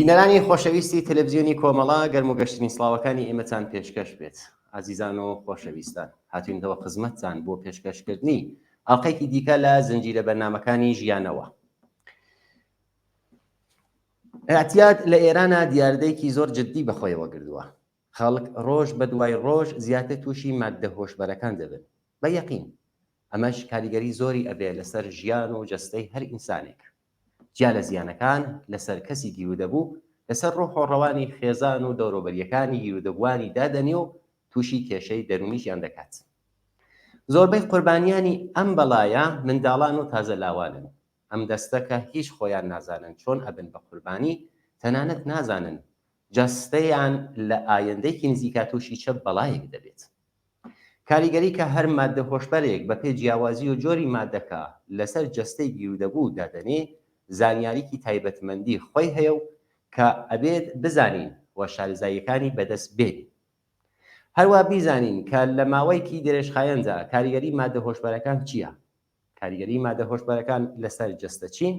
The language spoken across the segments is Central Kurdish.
بینەرانی خۆشەویستی تەلەڤزیۆنی کۆمەڵە، گەرم و گەشترین سڵاوەکانی ئێمەتان پێشکەش بێت. ئازیزان و خۆشەویستان، هاتوینەتەوە خزمەتتان بۆ پێشکەشکردنی ئەڵقەیەکی دیکە لە زنجیرە بەرنامەکانی ژیانەوە. ئیعتیاد لە ئێرانە دیاردەیەکی زۆر جددی بەخۆیەوە گردووە. خەڵک ڕۆژ بە دوای ڕۆژ زیاتر تووشی ماددە هۆشبەرەکان دەبن. بە یەقین ئەمەش کاریگەری زۆری ئەبێ لەسەر ژیان و جەستەی هەر ئینسانێک. جیا لە زیانەکان لەسەر کەسی گیرودەبوو، لەسەر ڕۆح و ڕەوانی خێزان و دەوروبەرییەکانی گیرودەبووانی دادەنێ و تووشی کێشەی دەروونیشیان دەکات. زۆربەی قوربانیانی ئەم بەڵایە منداڵان و تازە لاوانن. ئەم دەستە کە هیچ خۆیان نازانن چۆن ئەبن بە قوربانی، تەنانەت نازانن جەستەیان لە ئایندەیەکی نزیکا تووشی چە بەڵایەک دەبێت. کاریگەری کە هەر ماددە هۆشبەرێک بە پێی جیاوازی و جۆری مادەکە لەسەر جەستەی گیرودەبوو دادەنێ زانیاریکی تایبەتمەندی خۆی هەیە و کە ئەبێت بزانین و شارەزاییەکانی بەدەست بێنین. هەروا بیزانین کە لە ماوەیکی درێژخایەندا کاریگەری ماددە هۆشبەرەکان چییە؟ کاریگەری مادە هۆشبەرەکان لەسەر جەستە چین؟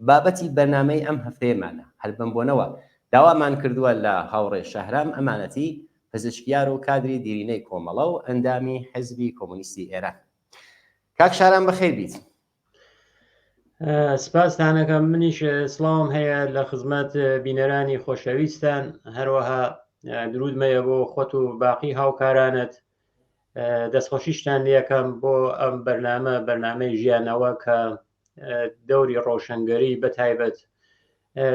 بابەتی بەرنامەی ئەم هەفتەیەمانە، هەر بەم بۆنەوە داوامان کردووە لە هاوڕێ شەهرام ئەمانەتی، پزیشکیار و کادری دیرینەی کۆمەڵە و ئەندامی حیزبی کۆمۆنیستی ئێران. کاک شارام بەخێر بیت. سپاستانەکەم منیش سڵاوم هەیە لە خزمەت بینەرانی خۆشەویستان هەروەها درودمەیە بۆ خۆت و باقی هاوکارانت دەستخۆشیشتان لەکەم بۆ ئەم بەرنامە بەرنامەی ژیانەوە کە دەوری ڕۆشنگەری بە تایبەت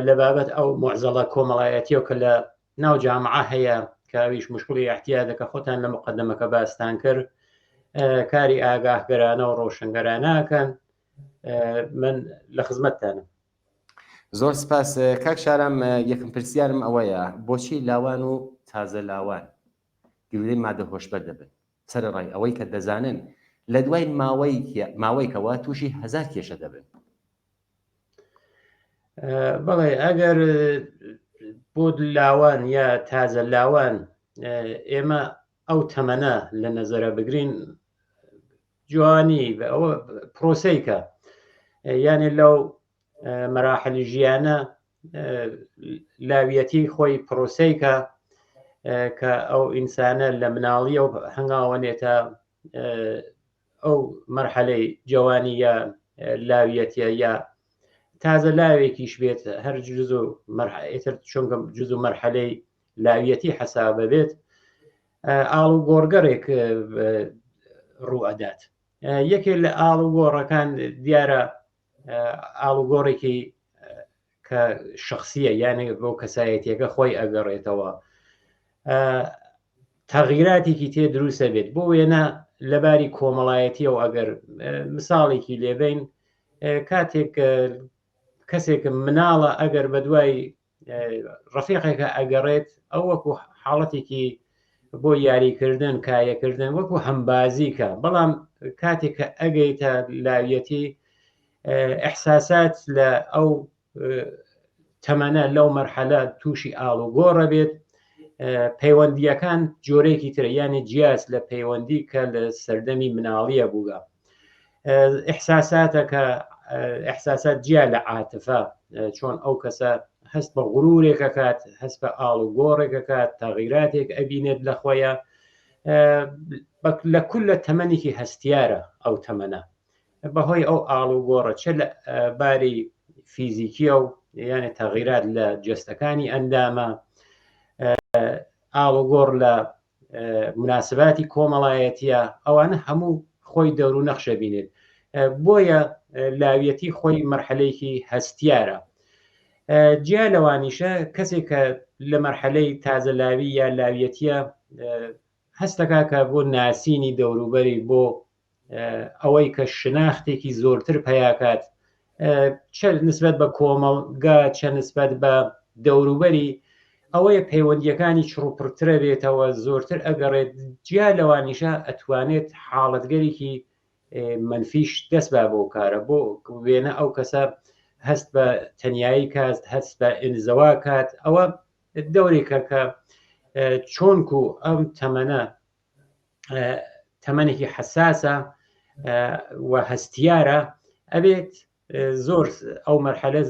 لە بابەت ئەو معزەڵە کۆمەڵایەتیەوە کە لە ناو جامعە هەیە کە ئەویش مشکلی احتیادە کە خۆتان لە مقدمەکە باستان کرد کاری ئاگاهگەرانە و ڕۆشنگەرانەکەن من لە خزمەتتانم. زۆر سپاس کاک شارام یەکەم پرسیارم ئەوەیە بۆچی لاوان و تازە لاوان گلەی مادە هۆشبەر دەبن، سەرەڕای ئەوەی کە دەزانن لە دوای ماوەیکەوە تووشی هەزار کێشە دەبن. بەڵێ ئەگەر بۆ لاوان یا تازە لاوان ئێمە ئەو تەمەنە لە نەزەرە بگرین جوانی ئەوە پرۆسەیکە یانێ لەو مەراحلی ژیانە لاویەتی خۆی پرۆسەیکە کە ئەو ئینسانە لە مناڵیە و هەنگاوەنێتە ئەو مەرحەلەی جوانی یا لاویەتە یا تازە لاوێکیش بێت هەر جز و ئیتر چونکە جز و مەرحەلەی لاویەتی حەسابە بێت ئاڵ و گۆڕگەڕێک ڕوو ئەدات یەکێک لە ئاڵ و گۆڕەکان دیارە ئاڵوگۆڕێکی کە شخصیە یانێ بۆ کەسایەتیەکە خۆی ئەگەڕێتەوە تەغیراتێکی تێ دروستە بێت بۆ وێنە لەباری کۆمەڵایەتیەوە ئەگەر مثاڵێکی لێبین کاتێک کەسێک مناڵە ئەگەر بە دوای ڕەفیقێکە ئەگەڕێت ئەو وەکو حاڵەتێکی بۆ یاریکردن کایەکردن وەکو هەمبازیکە بەڵام کاتێک کە ئەگەیتە لاویەتی ئەحساسات لە ئەو تەمەنە لەو مەرحەلە تووشی ئاڵ و گۆڕە بێت پەیوەندیەکان جۆرێکی ترە یانێ جیاز لە پەیوەندی کە لە سەردەمی مناڵیە بووگە ئیحساساتە کە ئیحساسات جیا لە عاتفە چۆن ئەو کەسە هەست بە غرورێکەکات هەست بە ئاڵ و گۆڕێکەکات تەغیراتێک ئەبینێت لە خۆیە لە کول لە تەمەنێکی هەستیارە ئەو تەمەنە بەهۆی ئەو ئاڵ و گۆڕە چ لە باری فیزیکیە و یانە تەغیرات لە جەستەکانی ئەندامە ئاڵوگۆڕ لە مناسباتی کۆمەڵایەتیە ئەوانە هەموو خۆی دەور و نەخشە بینێت بۆیە لاویەتی خۆی مەرحەلەیەکی هەستیارە جیا لەوانیشە کەسێک کە لە مەرحەلەی تازە لاوی یا لاویەتیە هەستەکە کە بۆ ناسینی دەوروبەری بۆ ئەوەی کە شناختێکی زۆرتر پیاکات چ نسبەت بە کۆمەڵگا چە نسبەت بە دەوروبەری ئەوەیە پەیوەندیەکانی چڕوپڕترە بێتەوە زۆرتر ئەگەڕێت جیا لەوانیشە ئەتوانێت حاڵەتگەرێکی منفیش دەست بە بۆ کارە بۆ وێنە ئەو کەسە هەست بە تەنایی کاست هەست بە ئینزەوا کات ئەوە دەورێکە کە چۆنکو ئەم تەمەنە تەمەنێکی حەساسە و هەستیارە ئەبێت. زۆر ئەو مەرحەلە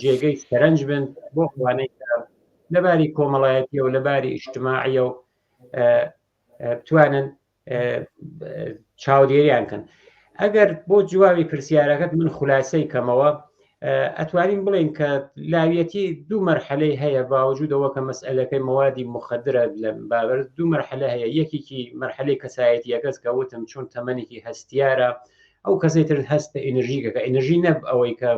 جێگەی سەرنج بن بۆ ئەوانەی کە لەباری کۆمەڵایەتیەوە لەباری ئیجتماعیەوە بتوانن چاودێریان کەن ئەگەر بۆ جوابی پرسیارەکەت من خولاسەی کەمەوە ئەتوانین بڵێن کە لاویەتی دوو مەرحەلەی هەیە باوجودەوە کە مەسئلەکەی مەوادی مخدرە لە بابەر دوو مەرحەلە هەیە یەکێکی مەرحەلەی کەسایەتیەکەس کە وتم چۆن تەمەنێکی هەستیارە ئەو کەسەی تر هەست بە ئەنرژیکەکە ئەنرژی نەب ئەوەی کە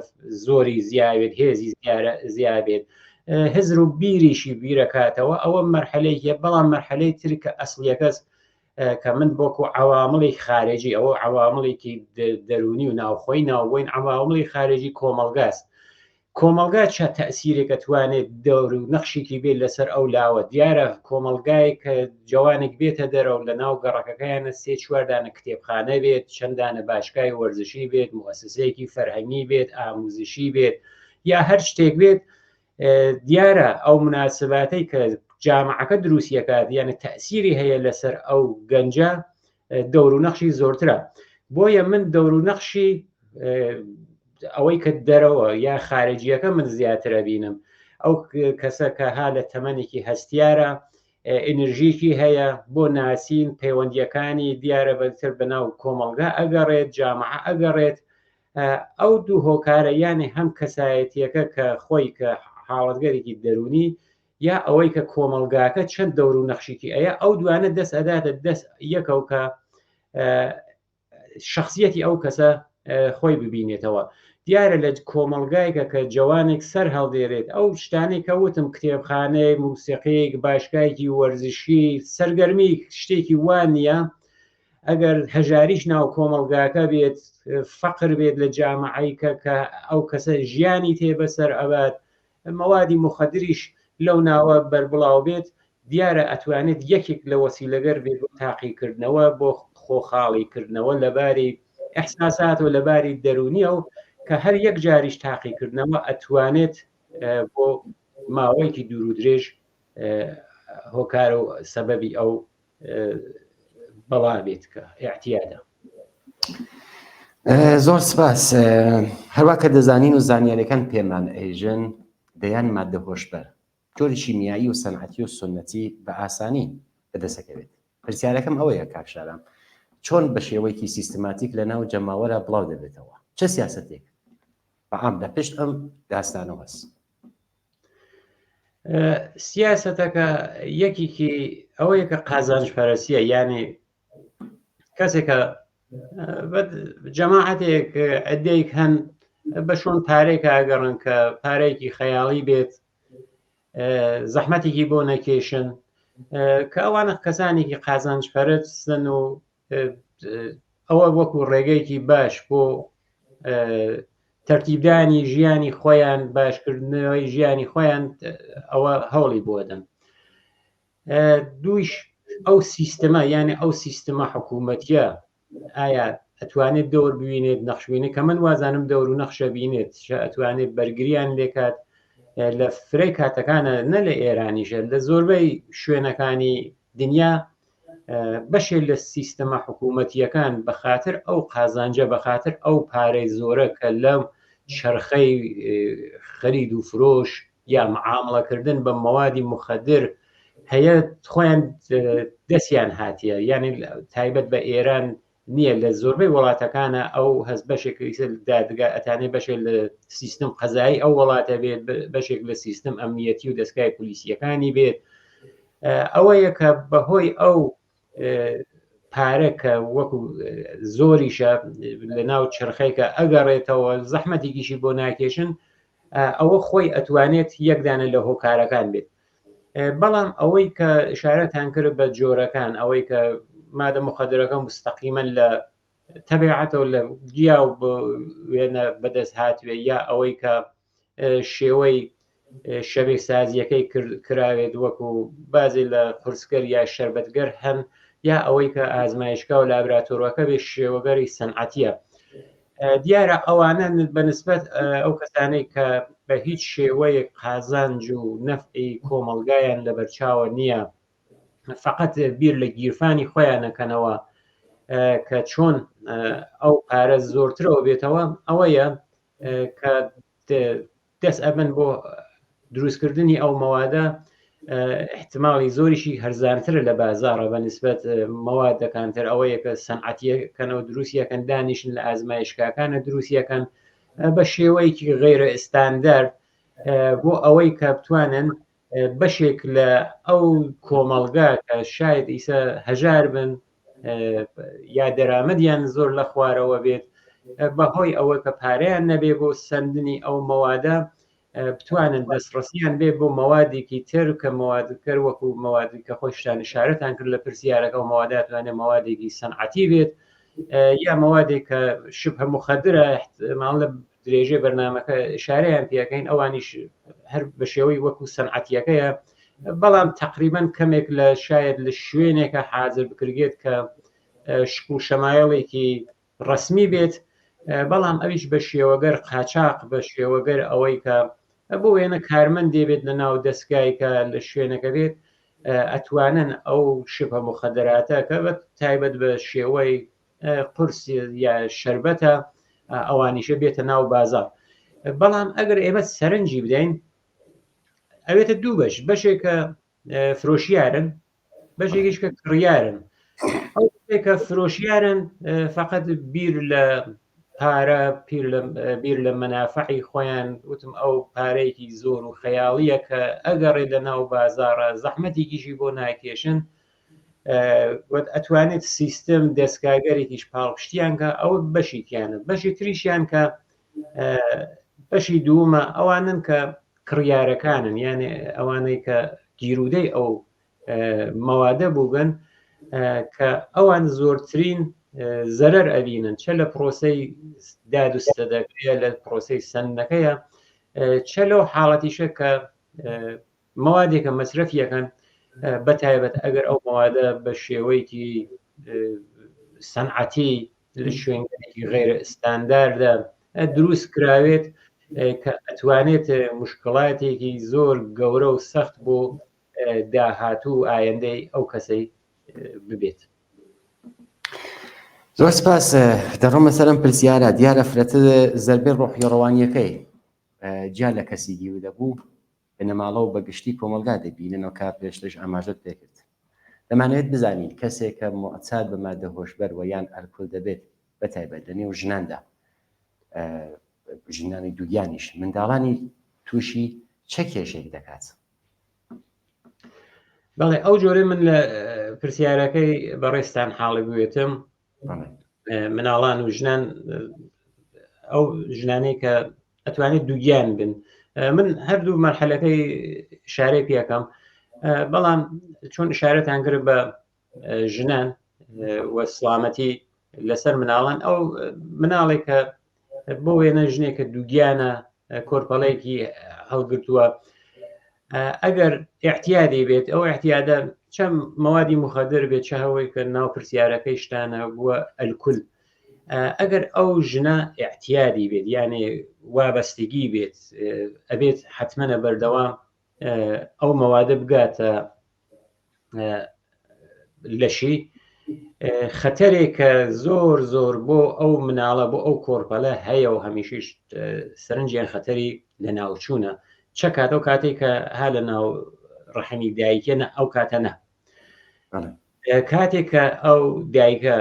زۆری زیاوێت هێزی زیارە زیابێت هزر و بیریشی بیرەکاتەوە ئەوە مەرحەلەیە بەڵام مەرحەلەی تر کە ئەسڵیەکەس کە من بۆکو عوامڵی خارجی ئەوە عوامڵێکی دەرونی و ناوخۆی ناوبووین عوامڵی خارجی کۆمەڵگاست کۆمەڵگا چە تەئسیرێک ئەتوانێت دەور و نەخشێکی بێت لەسەر ئەو لاوە؟ دیارە کۆمەڵگایەک کە جەوانێک بێتە دەرەوە لە ناو گەڕەکەکەیانە سێ چوار دانە کتێبخانە بێت، چەند دانە باشگای وەرزشی بێت، موئەسسەیەکی فەرهەنگی بێت، ئاموزشی بێت یا هەر شتێک بێت، دیارە ئەو مناسباتەی کە جامعەکە دروستیەکات یانە تەئسیری هەیە لەسەر ئەو گەنجە دەور و نەخشی زۆرترە بۆیە من دەور و نەخشی ئەوەی کە دەرەوە یا خارجیەکە من زیاترە بینم ئەو کەسە کە ها لە تەمەنێکی هەستیارە ئەنرژیکی هەیە بۆ ناسین پەیوەندیەکانی دیارە بەتر بەناو کۆمەڵگا ئەگەڕێت جامعە ئەگەڕێت ئەو دوو هۆکارە یانێ هەم کەسایەتیەکە کە خۆی کە حاڵەتگەرێکی دەرونی یا ئەوەی کە کۆمەڵگاکە چەند دەور و نەخشیکی ئەیە ئەو دوانە دەست ئەداتە دەست یەکەو کە شخصیەتی ئەو کەسە خۆی ببینێتەوە دیارە لە کۆمەڵگایکە کە جوانێک سەر هەڵدێرێت ئەو شتانێک کە وتم کتێبخانەیەک موسیقیەک باشگایکی وەرزشی سەرگەرمی شتێکی وان نییە ئەگەر هەژاریش ناو کۆمەڵگاکە بێت فەقر بێت لە جامعەی کە کە ئەو کەسە ژیانی تێ بەسەر ئەبات مەوادی موخەدریش لەو ناوە بەربڵاو بێت، دیارە ئەتوانێت یەکێک لە وەسیلەگەر بێت بۆ تاقیکردنەوە، بۆ خۆخاڵیکردنەوە لە باری ئیحساسات و لە باری دەروونیەوە، کە هەر یەک جاریش تاقیکردنەوە ئەتوانێت بۆ ماوەیەکی دوورودرێژ هۆکار و سەبەبی ئەو بەڵا بێت کە ئیعتیادە. زۆر سپاس هەروە کە دەزانین و زانیاریەکان پێمان ئەیژن دەیان مادە هۆشبەر جۆری شیمیایی و سەنعەتی و سنەتی بە ئاسانی بەدەسەکەوێت پرسیارەکەم ئەوەیە کاک شارام چۆن بە شێوەیەکی سیستماتیک لە ناو جەماوەرە بڵاو دەبێتەوە چه سیاسەتێک بەعام لە پشت ئەم داستانەوەس؟ سیاسەتەکە یەکێکی ئەوەیە کە قازانج پەرسیە یعنی کەسێکە جەماعەتێک عدەیەک هەن بە شۆن پارێکە ئەگەڕن کە پارێکی خەیاڵی بێت زەحمەتێکی بۆ نەکێشن کە ئەوانە کەسانێکی قازانج پەرستن و ئەوە وەکو ڕێگەیەکی باش بۆ تەرتیبدانی ژیانی خۆیان باشکردنەوەی ژیانی خۆیان ئەوە هەوڵی بۆ دەن دووش ئەو سیستەمە یعنی ئەو سیستەمە حکوومەتە ئایا ئەتوانێت دەور ببینێت نەخشبینێت کە من وازانم دەور و نەخشە بینێت ئەتوانێت بەرگریان لێکات لە فرەی کاتەکانە نە لە ئێرانیشە لە زۆربەی شوێنەکانی دنیا بەشێ لە سیستەمە حکوومەتیەکان بە خاتر ئەو قازانجە بە خاتر ئەو پارەی زۆرە کە لەم چەرخەی خەرید و فرۆش یا معامڵەکردن بە مەوادی مخدر هەیە خۆیان دەستیان هاتیە یعنی تایبەت بە ئێران نییە لە زۆربەی وڵاتەکانە ئەو هەست بەشێک دادگا ئەتانێ بەشێک لە سیستم قەزایی ئەو وڵاتە بێت بەشێک لە سیستم ئەمنیەتی و دەستگای پلیسیەکانی بێت ئەوەیە کە بەهۆی ئەو پارە کە وەکو زۆریشە لە ناو چرخێکە ئەگەڕێتەوە زەحمەتێکیشی بۆ ناکێشن ئەوە خۆی ئەتوانێت یەکدانە لە هۆکارەکان بێت بەڵام ئەوەی کە شارەتان کرد بە جۆرەکان ئەوەی کە مادە مخدرەکە مستەقیمەن لە تەبیعەتەوە لە گیا و وێنە بەدەست هاتوێ یا ئەوەی کە شێوەی شەبێک سازیەکەی کراوێت وەکو بازێ لە قورسکەر یا شربەتگەر هەن یا ئەوەی کە ئازمایشکا و لابراتۆرەکە بێ شێوەگەری سەنعەتیە دیارە ئەوانە بەنسبەت ئەو کەسانەی کە بە هیچ شێوەیەک قازانج و نەفعی کۆمەڵگایان لەبەرچاوە نییە فقط بیر لە گیرفانی خۆیان نەکەنەوە. کە چۆن ئەو پارە زۆرترەوە بێتەوە ئەوەیە کە دەست ئەبن بۆ دروستکردنی ئەو مەوادە احتمالی زۆریشی هەرزانترە لە بازاڕە بە نسبەت مەوادەکانتر ئەوەیە کە سەنعەتیەکەنەوە دروستیەکەن دانیشن لە ئازمایشگاکانە دروستیەکەن بە شێوەیەکی غیرە ئستاندارد بۆ ئەوەی کە بتوانن بەشێک لە ئەو کۆمەڵگا کە شاید ئیسە هەژار بن یا دەرامەدیان زۆر لە خوارەوە بێت بەهۆی ئەوە کە پارەیان نەبێ بۆ سندنی ئەو مەوادە بتوانن دەستڕسیان بێ بۆ مەوادێکی تر کە مەوادکەر وەکو مەوادی کە خۆشتان شارەتان کرد لە پرسیارەکە و مەواداتوانێت مەوادێکی سەنعەتی بێت یا مەوادێک کە شبه مخدرە احتمال لە درێژەی بەرنامەکە ئشارەیان پێەکەین ئەوانیش هەر بە شێوەی وەکو سەنعەتیەکەیە بەڵام تقریبان کەمێک لە شاید لە شوێنێکە حاضر بکرێت کە شکل و شەمایڵێکی ڕسمی بێت بەڵام ئەویش بە شێوەگەر قاچاق بە شێوەگەر ئەوەی کە بۆ وێنە کارمەند دێبێت لە ناو دەستگای کە لە شوێنەکە بێت ئەتوانن ئەو شبه مخدراتە کە بە تایبەت بە شێوەی قورس یا شربەتە ئەوانیشە بێتە ناو بازار بەڵام ئەگەر ئێمە سەرنجی بدەین ئەوێتە دوو بەش بەشێکە فرۆشیارن بەشێکیش کە کڕیارن ئەو کە فرۆشیارن فقط بیر لە پارە پیر لە بیر لە مەنافعی خۆیان وتم ئەو پارەیەکی زۆر و خەیاڵیە کە ئەگەڕێ لە ناو بازاڕە زەحمەتێکیشی بۆ ناکێشن ئەتوانێت سیستم دەستگاگەرێکیش پاڵپشتیان کە ئەوە بەشێکیانە بەشی تریشیان کە بەشی دوومە ئەوانن کە کڕیارەکانن یانێ ئەوانەی کە گیرودەی ئەو مەوادە بووگەن کە ئەوان زۆرترین زەرەر ئەبینن چە لە پرۆسەی داد و ستەدەکەیە لە پرۆسەی سندەکەیە چە لەو حاڵەتیشە کە مەوادێکە مەسرەفیەکەن بە تایبەت ئەگەر ئەو مەوادە بە شێوەیەکی سەنعەتی لە شوێنگەلێکی غەیرە ئستانداردا دروست کراوێت کە ئەتوانێت مشکڵاتێکی زۆر گەورە و سەخت بۆ داهاتوو و ئایندەی ئەو کەسەی ببێت. زۆر سپاس دەڕۆمە سەرم پرسیارە دیارە فرەتر زەربەی ڕۆحی ڕەوانیەکەی جیا لە کەسی گیرودە بوو بنەماڵە و بە گشتی کۆمەڵگا دەبیننەوە کە پێشتریش ئاماژەت پێکرد. دەمانەوێت بزانین کەسێک کە موعتاد بە مادە هۆشبەر وە یان ئەلکهول دەبێت بە تایبەت لە نێو ژناندا ژنانی دووگیانیش منداڵانی تووشی چە کێشێک دەکات؟ بەڵێ ئەو جۆرە من لە پرسیارەکەی بەڕێزتان حاڵی بوێتم مناڵان و ژنان ئەو ژنانەی کە ئەتوانێت دووگیان بن من هەردوو مەرحەلەکەی شارەی پێەکەم بەڵام چۆن شارەتان کرد بە ژنان و سلامەتی لەسەر مناڵان ئەو مناڵێک کە بۆ وێنە ژنێکە دووگیانە کۆرپەڵێکی هەڵگرتووە ئەگەر احتیادی بێت ئەو احتیادە چەند مەوادی مخدر بێت چە هەوەی کە ناو پرسیارەکەی شتانە بووە ئەلکول ئەگەر ئەو ژنە احتیادی بێت یانێ وابەستگی بێت ئەبێت حتممەە بەردەوام ئەو مەوادە بگاتە لەشی خەتەرێکە زۆر زۆر بۆ ئەو مناڵە بۆ ئەو کۆرپەلە هەیە و هەمیشیش سەرنجیان خەتەری لە ناوچوونە چە کاتە و کاتێک کە ها لە ناو ڕەحمی دایکە نە ئەو کاتە نە کاتێک کە ئەو دایکە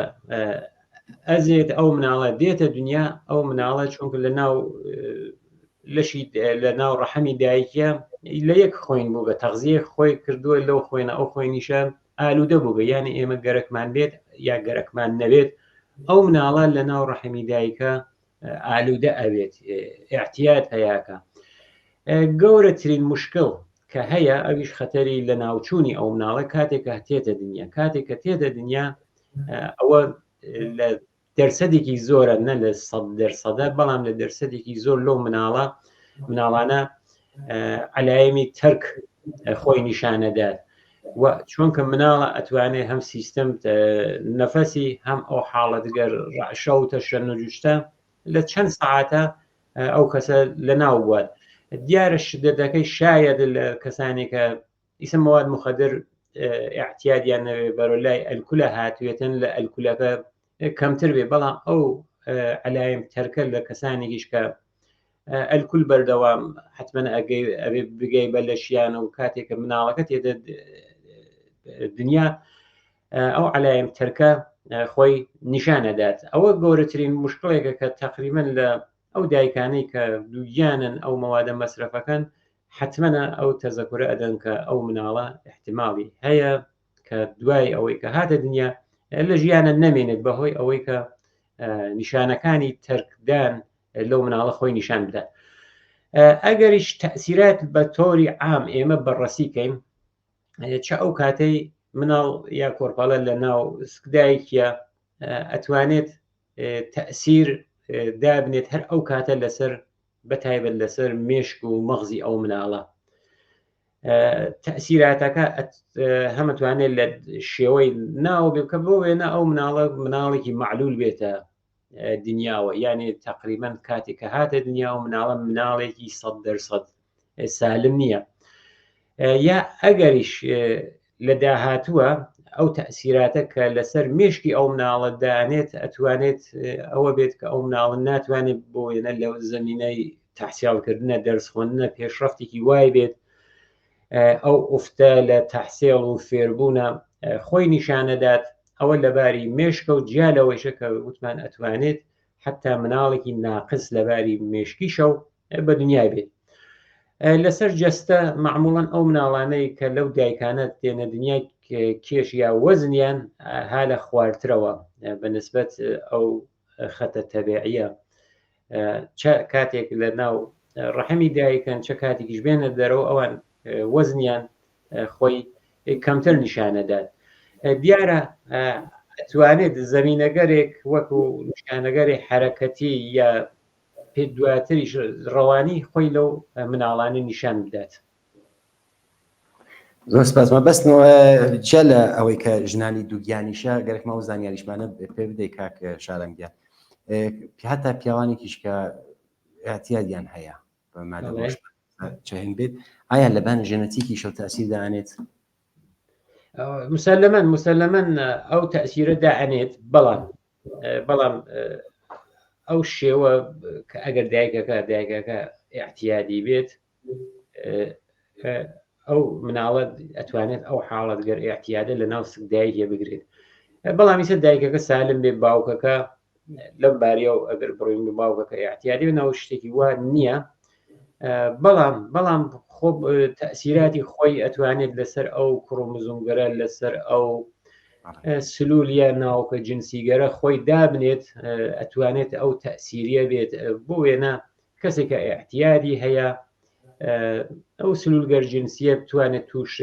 ئەزێت ئەو مناڵە دێتە دنیا ئەو مناڵە چونکە لە ناو لەشی لە ناو ڕەحمی دایکە لە یەک خۆین بوو بە تەغزیە خۆی کردووە لەو خوێنە ئەو خوێنیشە ئالوودە بوو بە یعنی ئێمە گەرەکمان بێت یا گەرەکمان نەبێت ئەو مناڵە لە ناو ڕەحمی دایکە ئالوودە ئەبێت اعتیاد پیاکە گەورەترین مشکل کە هەیە ئەویش خەتەری لە ناوچوونی ئەو مناڵە کاتێک کە تێتە دنیا کاتێک کە تێتە دنیا ئەوە لە دەرسەدێکی زۆرە نە لە سەد دەرسەدە بەڵام لە دەرسەدێکی زۆر لەو مناڵە مناڵانە علایمی تەرک خۆی نیشانەدات و چونکە مناڵە ئەتوانێت هەم سیستم نەفەسی هەم ئەو حاڵەتگەر ڕعشە و تەشەنوجشتە لە چەند سەعاتە ئەو کەسە لە ناو بوات دیارە شدەتەکەی شاید لە کەسانێک کە ئیسە مواد مخدر اعتیادیان نەوێ بەرەو لای ئەلکولە هاتوێتن لە ئەلکولەکە. کەمتر بێ بەڵام ئەو علایم تەرکە لە کەسانێکیش کە ئەلکول بەردەوام حتمما ئەگەی ئەبێ بگەی بە لەشیان و کاتێک کە مناڵەکە تێدە دنیا ئەو علایم تەرکە خۆی نیشانەدات ئەوە گەورەترین مشکلێکە کە تقریبن لە ئەو دایکانەی کە دووگیانن ئەو مەوادە مەسرەفەکەن حتممە ئەو تەزەکورە ئەدەن کە ئەو مناڵە احتمالی هەیە کە دوای ئەوەی کە هاتە دنیا لە ژیانە نەمێنێت بەهۆی ئەوەی کە نیشانەکانی تەرکدان لەو مناڵە خۆی نیشان بدات ئەگەریش تەسیرات بە تۆری عام ئێمە بەڕەسی کەین چە ئەو کاتەی مناڵ یا کۆرپەڵە لە ناو سکدایکیە ئەتوانێت تەسیر دابنێت هەر ئەو کاتە لەسەر بە تایبەت لەسەر مێشک و مەغزی ئەو مناڵە تەسیراتەکە هەمەتوانێت لە شێوەی ناو بێ کە بۆ وێنە ئەو مناڵە مناڵێکی معلول بێتە دنیاوە یانێ تقریبان کاتێک کە هاتە دنیا و مناڵە مناڵێکی سە دەرسەد سالم نییە یا ئەگەریش لە داهاتووە ئەو تەسیراتە کە لەسەر مێشکی ئەو مناڵە دانێت ئەتوانێت ئەوە بێت کە ئەو مناڵە ناتوانێت بۆ وێنە لە زمینەی تەحسیڵکردنە دەرس خوێندنە پێشڕەفتێکی وای بێت ئەو ئوفتە لە تەحسێڵ و فێربوونە خۆی نیشانەدات ئەوە لەباری مێشکە و جیا لەوەیشە کە وتمان ئەتوانێت حتا مناڵێکی ناقس لەباری مێشکیشە و بە دنیای بێت لەسەر جەستە معموڵەن ئەو مناڵانەی کە لەو دایکانە تێنە دنیای کێش یا وەزنیان ها لە خوارترەوە بەنسبەت ئەو خەتە تەبیعیە چە کاتێک لە ناو ڕەحمی دایکن چە کاتێکیش بێنە دەرەوە ئەوان وەزنیان خۆی کەمتر نیشانەدات دیارە ئەتوانێت زەمینەگەرێک وەکو نیشانەگەری حرەکەتی یا پێ دواتریش ڕەوانی خۆی لەو مناڵانە نیشان بدات. زۆر سپاس مەبەستمەوە جیا لە ئەوەی کە ژنانی دووگیانیشە گەرەکمە ئەو زانیاریشمانە پێ بدەی کاک شارام گیان هەتا پیاوانێکیش کە اعتیادیان هەیە بە مادە چهن بێت ئایا لەبان ژێنەتیکی شەو تاسیر دانێت مسلمەن مسلمەن ئەو تەسیرە دائەنێت بەڵام بەڵام ئەو شێوە کە ئەگەر دایکەکە دایکەکە اعتیادی بێت ئەو مناڵە ئەتوانێت ئەو حاڵەت گەر اعتیادە لە ناو سک دایکێ بگرێت بەڵام ئیسە دایکەکە سالم بێ باوکەکە لەم باریەوە ئەگەر بڕین باوکەکە اعتیادی ناو شتێکی وا نییە بەڵام بەڵام خۆ تەسیراتی خۆی ئەتوانێت لەسەر ئەو کڕۆمزۆمگەرە لەسەر ئەو سلولیە ناوکە جنسیگەرە خۆی دابنێت ئەتوانێت ئەو تەسیریە بێت بۆ وێنە کەسێکە اعتیادی هەیە ئەو سلولگەر جنسیە بتوانێت توش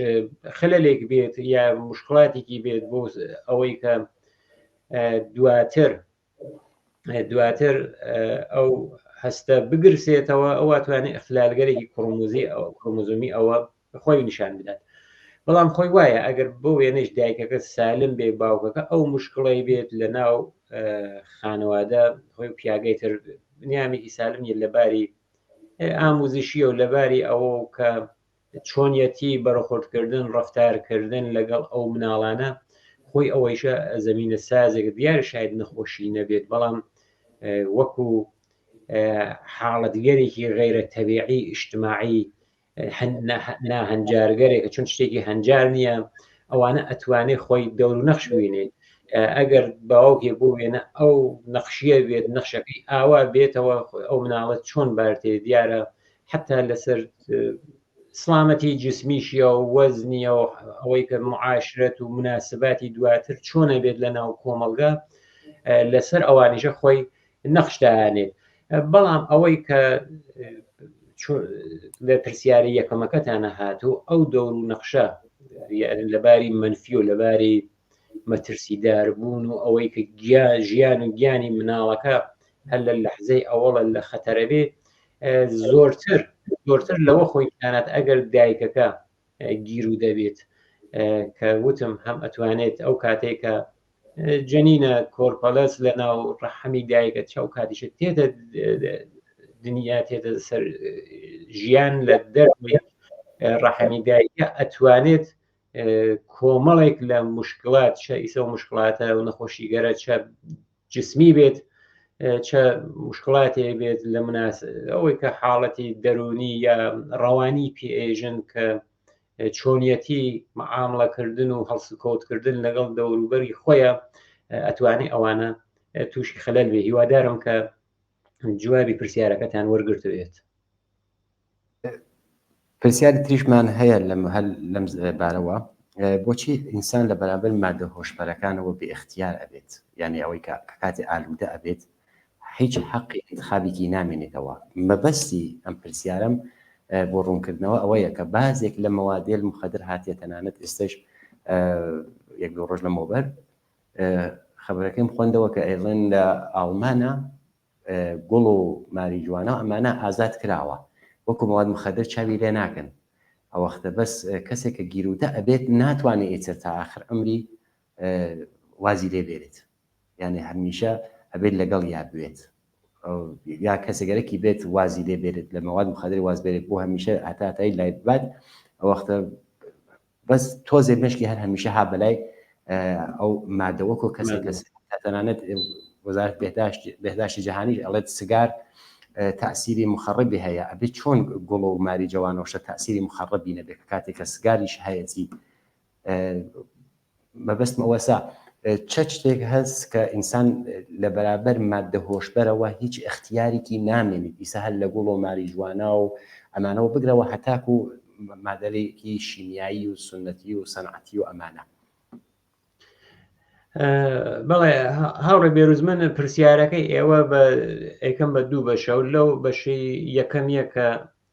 خللێک بێت یا مشکلاتێکی بێت بۆ ئەوەی کە دواتر دواتر ئەو هەستە بگرسێتەوە ئەو توانێت اختلالگەرێکی کڕۆمۆزی ئەو کڕۆمۆزۆمی ئەوە خۆی نیشان بدات بەڵام خۆی وایە ئەگەر بۆ وێنەش دایکەکە سالم بێ باوکەکە ئەو مشکڵی بێت لە ناو خانەوادە خۆی پیاگەی تر نیامێکی سالم نیە لەباری ئاموزشیە و لەباری ئەوە کە چۆنیەتی بەرخۆردکردن ڕفتارکردن لەگەڵ ئەو مناڵانە خۆی ئەوەیشە زمینە سازێک دیار شاید نەخۆشی نەبێت بەڵام وەکو حاڵەتگەرێکی غیرە تەبیعی ئیجتماعی ناهەنجارگەرێکە چون شتێکی هەنجار نییە ئەوانە ئەتوانێ خۆی دەور و نەخش بینێت ئەگەر باوکێ بۆ وێنە ئەو نەخشیە بێت نەخشەکەی ئاوا بێتەوە ئەو مناڵە چۆن بارتێ دیارە حتا لەسەر سلامەتی جسمیشیە و وەزنیە و ئەوەی کە معاشرەت و مناسباتی دواتر چۆنە بێت لە ناو کۆمەڵگا لەسەر ئەوانیشە خۆی نەخش دانێت بەڵام ئەوەی کە لە پرسیاری یەکەمەکەتانە هاتوو ئەو دەور و نەخشە لەباری منفی و لەباری مەترسیدار بوون و ئەوەی کە گیا ژیان و گیانی مناڵەکە هەر لە لەحزەی ئەوەڵە لە خەتەرە بێ زۆرتر زۆرتر لەوە خۆی تەنانەت ئەگەر دایکەکە گیر و دەبێت کە وتم هەم ئەتوانێت ئەو کاتێک کە جەنینە کۆرپەلەس لە ناو ڕەحەمی دایکە چاو کاتیشە تێتە دنیا تێتە سەر ژیان لە دەرەوەی ڕەحەمی دایکە ئەتوانێت کۆمەڵێک لە مشکلات چە ئیسە و مشکلاتە و نەخۆشیگەرە چە جسمی بێت چە مشکلاتێ بێت لە مناس ئەوەی کە حاڵەتی دەرونی یا ڕەوانی پێژن کە چۆنیەتی معاملەکردن و هەڵسوکەوتکردن لەگەڵ دەوروبەری خۆیە ئەتوانێ ئەوانە تووشی خەلەل بێ. هیوادارم کە جوابی پرسیارەکەتان وەرگرتبێت. پرسیاری تریشمان هەیە لەم هەل لەم بارەوە بۆچی ئینسان لە بەرامبەر مادە هۆشبەرەکانەوە بێ ئیختیار ئەبێت یانی ئەوەی کە کاتێ ئالوودە ئەبێت هیچ حەقی ئینتخابێکی نامێنێتەوە مەبەستی ئەم پرسیارەم بۆ ڕوونکردنەوە ئەوەیە کە بازێک لە مەوادێل مخدر هاتیە تەنانەت ئێستش یەک دوو ڕۆژ لەمەوبەر خەبەرەکەیم خوێندەوە کە ئەیڵێن لە ئاڵمانە گوڵ و ماریجوانا و ئەمانە ئازاد کراوە وەکو مواد مخدر چاوی لێ ناکەن ئەوەختە بەس کەسێک کە گیرودە ئەبێت ناتوانێت ئیتر تا ئاخر عمری وازی لێ بێنێت یعنی هەمیشە ئەبێت لەگەڵ یا بێت یا کەسێک گەرەکی بێت وازی لێ بێنێت لە مواد مخدر واز بێنێت بۆ هەمیشە هەتا هەتایی لای ببات ئەوەختە بەس تۆزێ مشکی هەر هەمیشە ها بەلای ئەو مادە وەکو کەسێک کەس تەنانەت وەزارەت بهداشت بهداشتی جهانی ئەڵێت سگار تەسیری مخەڕبی هەیە ئەبێ چۆن گوڵ و ماری جوانەوشە تەسیری مخەڕبی نەبێت کە کاتێک کە سگاریش هەیەتی مەبەستم ئەوەسە چە شتێک هەست کە ئینسان لە بەرابەر مادە هۆشبەرەوە هیچ ئەختیارێکی نامێنێت ئیسە هەر لە گوڵ و ماریجوانا و ئەمانەوە بگرەوە هەتاکو مادەێکی شیمیایی و سنەتی و سەنعەتی و ئەمانە. بەڵێ هاوڕێ بێروز من پرسیارەکەی ئێوە بە ئەیکەم بە دوو بەشە و لەو بەشی یەکەمیە کە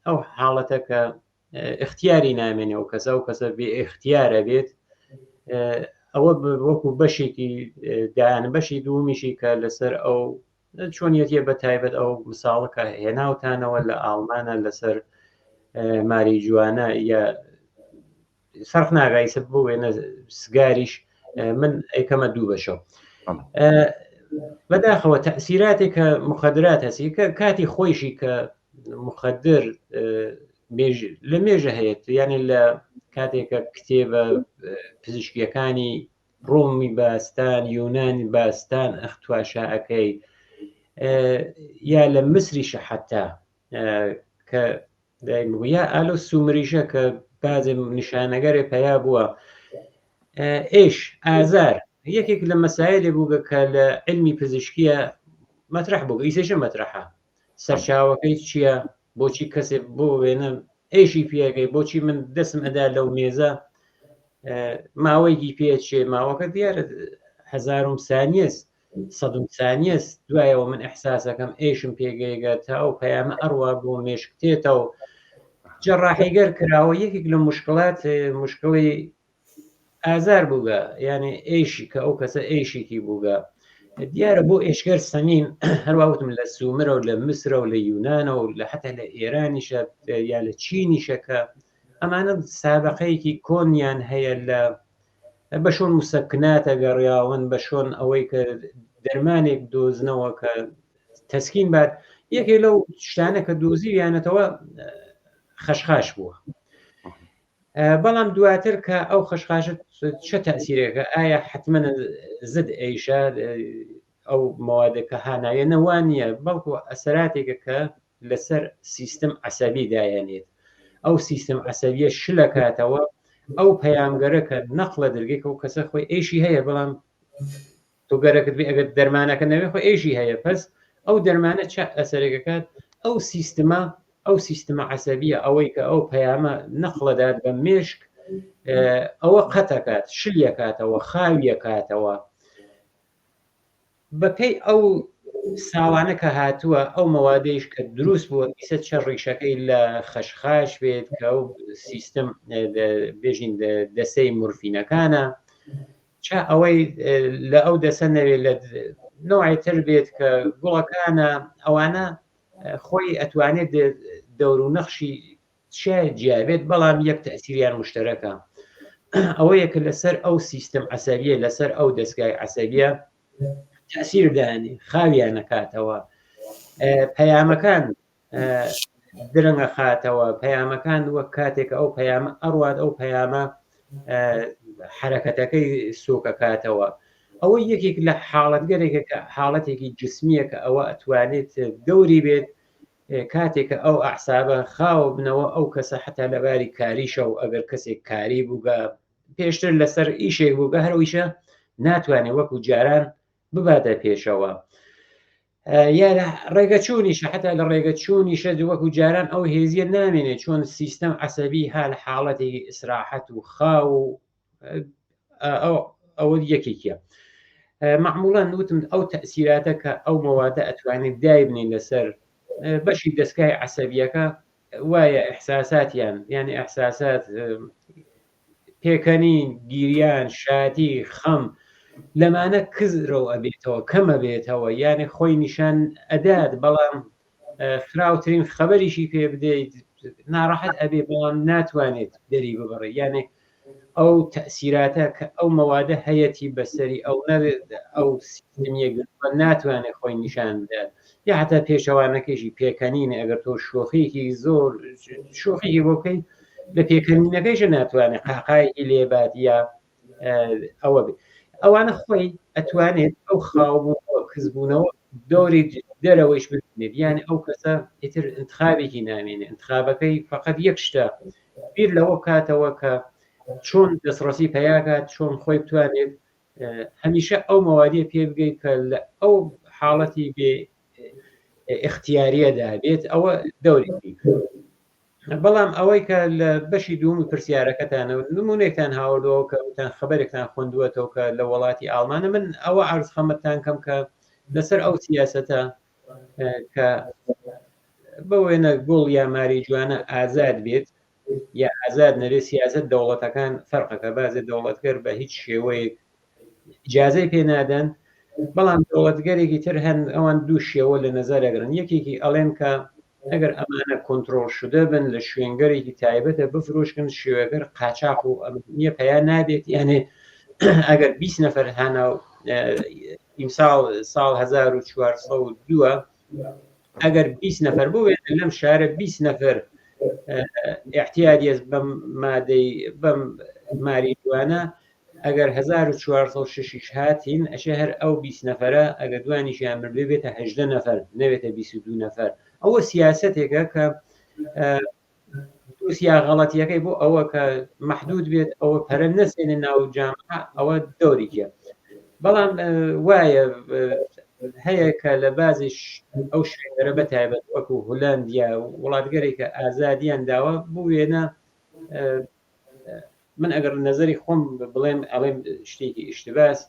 ئەو حاڵەتە کە اختیاری نامێنێ و کەسە و کەسە بێ اختیارە بێت ئەوە وەکو بەشێکی دایان بەشی دوومیشی کە لەسەر ئەو چۆنیەتیە بە تایبەت ئەو مساڵە کە هێناوتانەوە لە ئاڵمانە لەسەر ماری جوانە یا فەرق ناگایسە بۆ وێنە سگاریش من ئەیکەمە دوو بەشەوە بەداخەوە تەسیراتێک کە مخدرات هەسی کە کاتی خۆیشی کە مخدر لە مێژە هەیە یانێ لە کاتێکە کتێبە پزیشکیەکانی ڕۆمی باستان یونانی باستان ئەختواشاکەی یا لە مسریشە حتا کە یا ئالۆ سومریشە کە بازێ نیشانەگەرێ پەیا بووە ئێش ئازار یەکێک لە مەسایلێ بووگە کە لە علمی پزیشکیە مەترح بوو ئیسێشە مەترحە سەرچاوەکەی چییە بۆچی کەسێ بۆ وێنە ئێشی پیاگەی بۆچی من دەسم ئەدا لەو مێزە ماوەیەکی پێچێ ماوەکە دیارە هەزارم سانیەس سەدم سانیەس دوایەوە من ئەحساسەکەم ئێشم پێگەیگە تا ئەو پەیامە ئەڕوا بۆ مێشک تێتەوە جەڕاحیگەر کراوە یەکێک لە مشکلات مشکلی ئازار بووگە یعنی ئێشی کە ئەو کەسە ئێشێکی بووگە دیارە بۆ ئێشگەر سەمین هەروە وتم لە سومرە و لە مسرە و لە یونانە و لە حتا لە ئێرانیشە یا لە چینیشە کە ئەمانە سابقەیەکی کۆنیان هەیە لە بە شۆن مسەکناتە گەڕیاون بە شۆن ئەوەی کە دەرمانێک دۆزنەوە کە تەسکین بات یەکێ لەو شتانە کە دۆزیویانەتەوە خەشخاش بووە بەڵام دواتر کە ئەو خەشخاشە چه تەسیرێکە ئایا حتمما زد ئەیشە ئەو مەوادەکە هانایە نەوان نییە بەڵکو ئەسەراتێکە کە لەسەر سیستم عەسەبی دایەنێت ئەو سیستم عەسەبیە شلەکاتەوە ئەو پەیامگەرە کە نەقلە درگەی کە ئەو کەسە خۆی ئێشی هەیە بەڵام تۆ گەرەکت بێ ئەگەر دەرمانەکە نەوێ خۆ ئێشی هەیە پس ئەو دەرمانە چە ئەسەرێکەکات ئەو سیستمە ئەو سیستمە عەسەبیە ئەوەی کە ئەو پەیامە نەقلەدات بە مێشک ئەوە قەتەکات شلیەکاتەوە خاویەکاتەوە بەپێی ئەو ساڵانە کە هاتووە ئەو مەوادەیش کە دروست بووە ئیسە چە ڕیشەکەی لە خەشخاش بێت کە ئەو سیستم بێژین دەسەی مورفینەکانە چا ئەوەی لە ئەو دەسە نەوێت لە نوعی تر بێت کە گوڵەکانە ئەوانە خۆی ئەتوانێت دەور و نەخشی شاید جیا بێت بەڵام یەک تەئسیریان مشتەرەکە ئەوەیە کە لەسەر ئەو سیستم عەسەبیە لەسەر ئەو دەستگای عەسەبیە تەئسیر دانی خاویان نەکاتەوە پەیامەکان درەنگە خاتەوە پەیامەکان وەک کاتێک ئەو پەیامە ئەڕوات ئەو پەیامە حرەکەتەکەی سوکەکاتەوە. ئەوە یەکێک لە حاڵەتگەرێکە کە حاڵەتێکی جسمیە کە ئەوە ئەتوانێت دەوری بێت کاتێک کە ئەو ئەعسابە خاوە بنەوە ئەو کەسە حتا لەباری کاریشە و ئەگەر کەسێک کاری بووگە پێشتر لەسەر ئیشێک بووگە هەرویشە ناتوانێت وەکو جاران بباتە پێشەوە یا لە ڕێگە چوونیشە حتا لە ڕێگە چوونیشە وەکو جاران ئەو هێزیە نامێنێت چۆن سیستەم عسەبی ها لە حاڵەتێکی ئیسراحەت و خاو و ئەوە یەکێکیە معموڵەن وتم ئەو تەسیراتە کە ئەو مەوادە ئەتوانێت دایبنین لەسەر بەشی دەستگای عسەبیەکە وایە ئەحساساتیان یعنی ئەحساسات پێکەنین، گیریان، شادی، خەم، لەمانە کزرەو ئەبێتەوە، کەم ئەبێتەوە، یانێ خۆی نیشان ئەدات، بەڵام خراوترین خەبەریشی پێ بدەیت ناڕەحەت ئەبێ، بەڵام ناتوانێت دەری ببڕێ، یانێ ئەو تەئسیراتە کە ئەو مەوادە هەیەتی بەسەری ئەو ئەو سیستمیە گرتووە ناتوانێت خۆی نیشان بدات، یا هەتا پێچەوانەکەیشی پێکەنینە، ئەگەر تۆ شۆخیەکی زۆر شۆخیی بۆ بکەیت لە پێکەنینەکەیشە ناتوانێت قاقایەکی لێبات یا ئەوە بێت ئەوانە خۆی ئەتوانێت ئەو خاوبوونەوە کزبوونەوە دەوری دەرەوەیش ببینێت یعنی ئەو کەسە ئیتر انتخابێکی نامێنێ انتخابەکەی فقط یەک شتە بیر لەوە بکاتەوە کە چۆن دەستڕەسی پیاکات چۆن خۆی بتوانێت هەمیشە ئەو مەوادیە پێ بگەیت کە لە ئەو حاڵەتی بێ اختیاریەدا بێت ئەوە دەورێکی بەڵام ئەوەی کە لە بەشی دووەمی پرسیارەکەتانە نمونێکتان هاوردەوە کە وتان خبرێکتان خوندووەتەوە کە لە وڵاتی ئاڵمانە من ئەوە عرض خەمەتان کەم کە لەسەر ئەو سیاسەتە کە بە وێنە گوڵ یا ماری جوانە ئازاد بێت یا ئازاد نەبێت سیاست دەوڵەتەکان فەرقەکە بازێ دەوڵەتگەر بە هیچ شێوەیەک ئیجازەی پێ نادەن بەڵام دەوڵەتگەرێکی تر هەن ئەوان دوو شێوە لە نەزەرەگرن یەکێکی ئەڵێن کە ئەگەر ئەمانە کۆنترۆڵ شدە بن لە شوێنگەرێکی تایبەتە بفرۆشکن شێوەگەر قاچاق و ئەمنیە پەیا نابێت یانێ ئەگەر 20 نەفەر هانا و ئیمساڵ ساڵ 1402 ئەگەر 20 نەفەر بۆ وێنە لەم شارە 20 نەفەر احتیادیە بەم مادەی بەم ماری جوانە ئەگەر 1406 هاتین ئەشێ هەر ئەو 20 نەفەرە ئەگەر دوانیشیان مردبێ بێتە 18 نەفەر نەبێتە 22 نەفەر ئەوە سیاسەتێکە کە دروست یا غەڵەتیەکەی بۆ ئەوە کە محدود بێت ئەوە پەرە نەسێنێ ناو جامعە ئەوە دەوریکە بەڵام وایە هەیە کە لە بازیش ئەو شوێنەرە بە تایبەت وەکو هولەندیا وڵاتگەرێکە ئازادیان داوە بۆ وێنە من ئەگەر نەزەری خۆم بڵێم ئەڵێم شتێکی ئیشتباس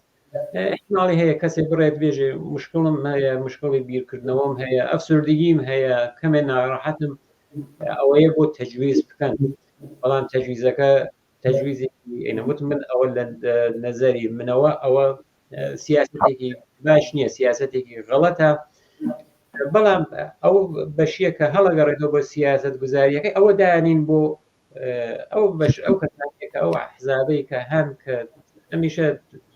احتماڵی هەیە کەسێک بڕێت بێژێ مشکڵم هەیە مشکڵی بیرکردنەوەم هەیە ئەفسردگیم هەیە کەمێ ناڕەحەتم ئەوەیە بۆ تەجویز بکەن بەڵام تەجویزەکە تەجویزێکی ئەینەوت من ئەوە لە نەزەری منەوە ئەوە سیاستێکی باش نییە سیاستێکی غەڵەتە بەڵام ئەو بەشیە کە هەڵەگەڕێتەوە بۆ سیاست گوزاریەکەی ئەوە دانین بۆ ئەو بەش ئەو کەسانێک ئەو حزابەی کە هەن کە هەمیشە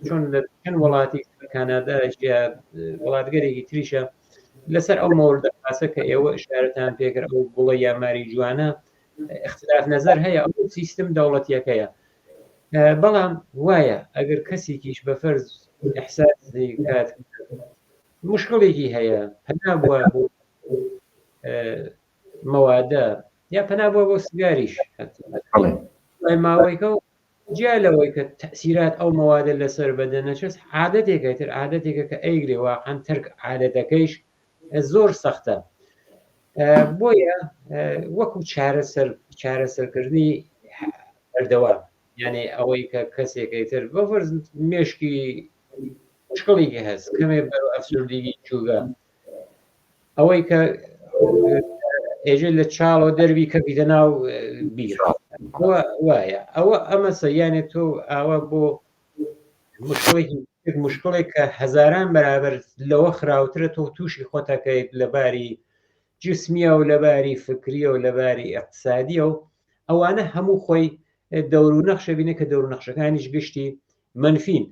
چۆن لە چەند وڵاتی کانادا وڵاتگەرێکی تریشە لەسەر ئەو مەوردە خاسە کە ئێوە ئشارەتان پێکرد ئەو گوڵە یا ماری جوانە اختلاف نظر هەیە ئەو سیستم دەوڵەتیەکەیە بەڵام وایە ئەگەر کەسێکیش بە فەرز احساس کات مشکڵێکی هەیە پەنا بووە بۆ مەوادە یا پەنا بووە بۆ سگاریش ماوەیەکە و جیا لەوەی کە تەسیرات ئەو مەوادە لەسەر بەدەنە چەس عادەتێکە تر عادەتێکە کە ئەیگرێ واقعا تەرک عادەتەکەیش زۆر سەختە بۆیە وەکو چارەسەر چارەسەرکردنی بەردەوام یعنی ئەوەی کە کەسێکی تر بەفرز مێشکی مشکڵێکی هەست کەمێ بەرەو ئەفسوردگی چووگە ئەوەی کە ئێژێ لە چاڵەوە دەربی کەویتە ناو بیر وایە ئەوە ئەمەسە یانێ تۆ ئاوا بۆ مشکڵێکی مشکڵێک کە هەزاران بەرابەر لەوە خراوترە تۆ تووشی خۆتەکەیت لەباری جسمیە و لەباری فکریە و لەباری اقتصادیە و ئەوانە هەموو خۆی دەور و نەخشە بینە کە دەور و نەخشەکانیش گشتی منفین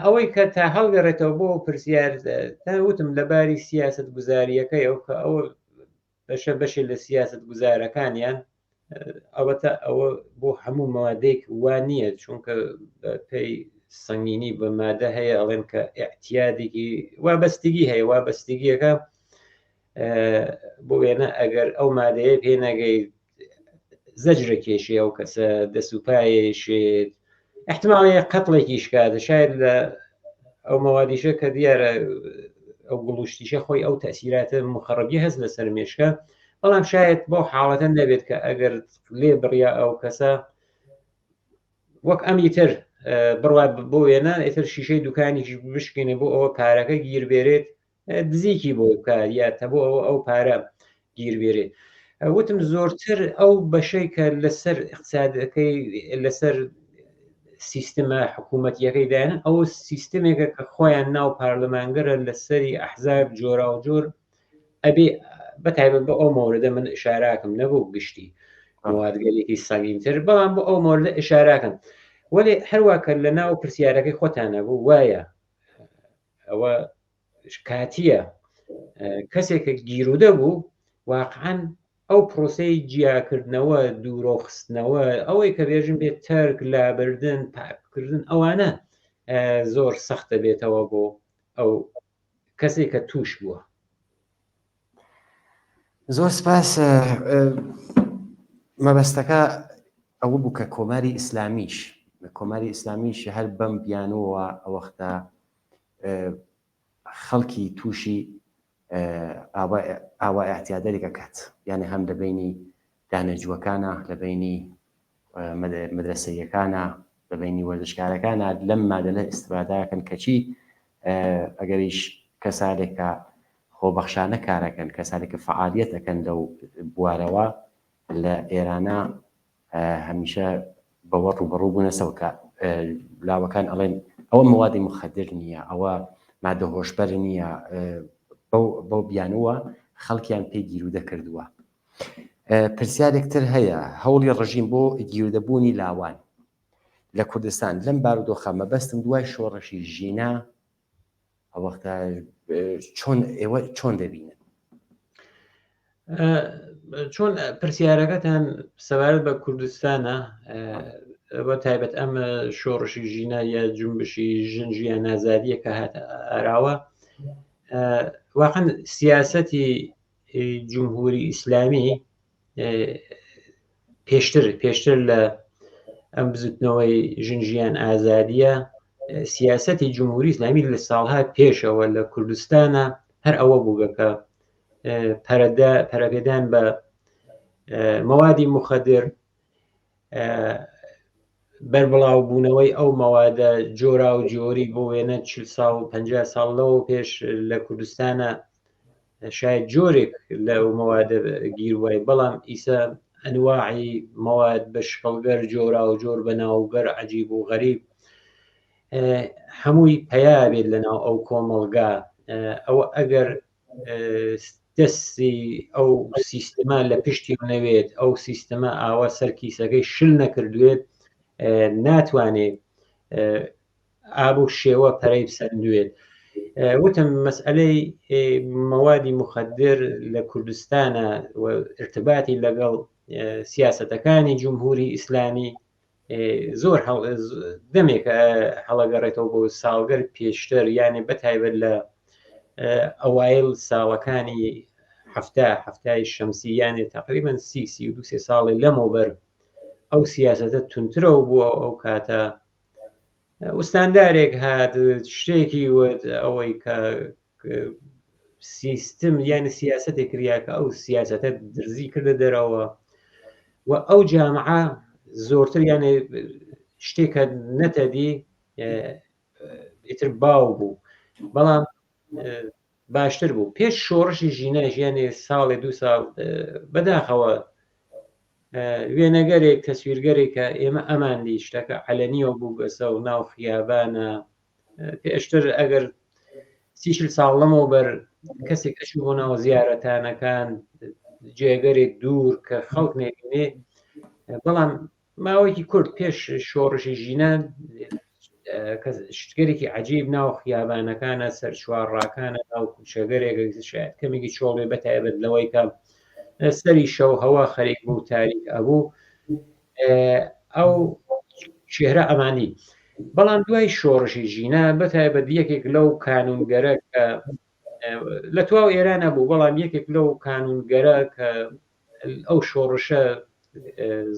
ئەوەی کە تا هەڵگەڕێتەوە بۆ پرسیار تا وتم لەباری سیاست گوزاریەکەی ئەو کە ئەوە بەشە بەشێ لە سیاست گوزارەکانیان ئەوەتە ئەوە بۆ هەموو مادەیەک وا نییە چونکە پێی سەنگینی بە مادە هەیە ئەڵێن کە اعتیادێکی وابەستگی هەیە وابەستگیەکە بۆ وێنە ئەگەر ئەو مادەیە پێ نەگەی زەجرە کێشێ ئەو کەسە دەست و پایەشێت احتماڵەیە قەتڵێکی شکات شاید لە ئەو مەوادیشە کە دیارە ئەو گوڵوشتیشە خۆی ئەو تەسیراتە مخەڕبی هەست لەسەر مێشکە بەڵام شاید بۆ حاڵەتە نەبێت کە ئەگەر لێ بڕیا ئەو کەسە وەک ئەمی تر بڕوا بۆ وێنە ئیتر شیشەی دوکانیش بشکێنێ بۆ ئەوە پارەکە گیر بێرێت دزێکی بۆ بکات یا تەبۆ ئەوە ئەو پارە گیر بێرێت وتم زۆرتر ئەو بەشەی کە لەسەر اقتصادەکەی لەسەر سیستمە حکوومەتیەکەی دایان ئەو سیستمێکە کە خۆیان ناو پارلەمانگەرە لەسەری ئەحزاب جۆرا و جۆر ئەبێ بە تایبەت بۆ ئەو مۆردە من ئشاراکم نەبوو گشتی موادگەلێکی سەنگینتر بەڵام بۆ ئەو مۆردە ئشاراکەم وەلێ هەروە کە لە ناو پرسیارەکەی خۆتانە بوو وایە ئەوە کاتیە کەسێک کە گیرودە بوو واقعا ئەو پرۆسەی جیاکردنەوە دوورۆخستنەوە ئەوەی کە بێژم بێت تەرک لابردن پاککردن ئەوانە زۆر سەختە بێتەوە بۆ ئەو کەسێک کە توش بووە. زۆر سپاس مەبەستەکە ئەوە بوو کە کۆماری ئیسلامیش کۆماری ئیسلامیش هەر بەم بیانووەوە ئەوەختە خەڵکی تووشی ئاوا ئاعتیادەێک ئەکات یانە هەم لە بینی دانەجووەکانە لە بینی مەدرەسەییەکانە لە بەینی وەرزشکارەکانە لەم مادەلە ئیستفادەکەن کەچی ئەگەریش کەسانێک کە خۆبەخشانە کارەکەن کەسانێک کە فەعالیەت ئەکەن لەو بوارەوە لە ئێرانە هەمیشە بەوە ڕوبەڕوو بوونەسەوە کە لاوەکان ئەڵێن ئەوە موادی مخدر نییە ئەوە مادە هۆشبەر نییە بەو بیانووە خەڵکیان پێ گیرودە کردووە پرسیارێک تر هەیە، هەوڵی ڕژیم بۆ گیرودەبوونی لاوان لە کوردستان لەم بارودۆخە مەبەستم دوای شۆڕشی ژینا ئەوەختە چۆن ئێوە چۆن دەبینن؟ چۆن پرسیارەکەتان سەبارەت بە کوردستانە بە تایبەت ئەم شۆڕشی ژینا یا جنبشی ژن ژیان ئازادیە کە هاتە ئاراوە واقعا سیاسەتی جمهوری ئیسلامی پێشتر پێشتر لە ئەم بزوتنەوەی ژن ژیان ئازادیە سیاستی جمهوری ئیسلامی لە ساڵها پێشەوە لە کوردستانە هەر ئەوە بووگە کە پەرەدە پەرەپێدان بە مەوادی مخدر بەربڵاوبوونەوەی ئەو مەوادە جۆرا و جۆری بۆ وێنە چل ساڵ پ ساڵ لەوە پێش لە کوردستانە شاید جۆرێک لە مەوادە گیر وای بەڵام ئیسە ئەنواعی مەواد بە شکڵگەر جۆرا و جۆر بە ناوگەر عجیب و غەریب هەمووی پەیا بێت لەناو ئەو کۆمەڵگا ئەوە ئەگەر دەستی ئەو سیستمە لە پشتی نەوێت ئەو سیستمە ئاوا سەر کیسەکەی شل نەکردوێت ناتوانێت ئاب و شێوە پەرەی بسەندوێت وتم مەسئلەی مەوادی مخدر لە کوردستانە و ارتباتی لەگەڵ سیاستەکانی جمهوری ئیسلامی زۆر دەمێک هەڵەگەڕێتەوە بۆ ساڵگەر پێشتر یانێ بە تایبەت لە ئەوایل ساڵەکانی هەفتا هەفتای شەمسی یانێ تقریبا سی سی و دو سێ ساڵی لەمەوبەر ئەو سیاستە تونترەوە بووە ئەو کاتە ئوستاندارێک هات شتێکی وت ئەوەی کە سیستم یعنی سیاستێک کریا کە ئەو سیاستە درزی کردە دەرەوە و ئەو جامعە زۆرتر یانێ شتێکە نەتەدی ئیتر باو بوو بەڵام باشتر بوو پێش شۆڕشی ژینا ژیانێ ساڵێ دو ساڵ بەداخەوە وێنەگەرێک تەسویرگەرێک کە ئێمە ئەمان دی شتەکە عەلەنیەوە بوو بەسە و ناو خیابانە پێشتر ئەگەر سیشل ساڵ لەمەوبەر کەسێک ئەچوو بۆ ناو زیارەتانەکان جێگەرێک دوور کە خەڵک نەبینێ بەڵام ماوەیەکی کورت پێش شۆڕشی ژینا شتگەرێکی عجیب ناو خیابانەکانە سەر چوارڕاکانە ناو کوچەگەرێک شاید کەمێکی چۆڵێ بە تایبەت لەوەی کە سەری شەو هەوا خەریک بوو تاریک ئەبوو ئەو چهرە ئەمانی. بەڵام دوای شۆڕشی ژینا بە تایبەت یەکێک لەو کانونگەرە کە لە تواو ئێرانە بوو بەڵام یەکێک لەو کانونگەرە کە ئەو شۆڕشە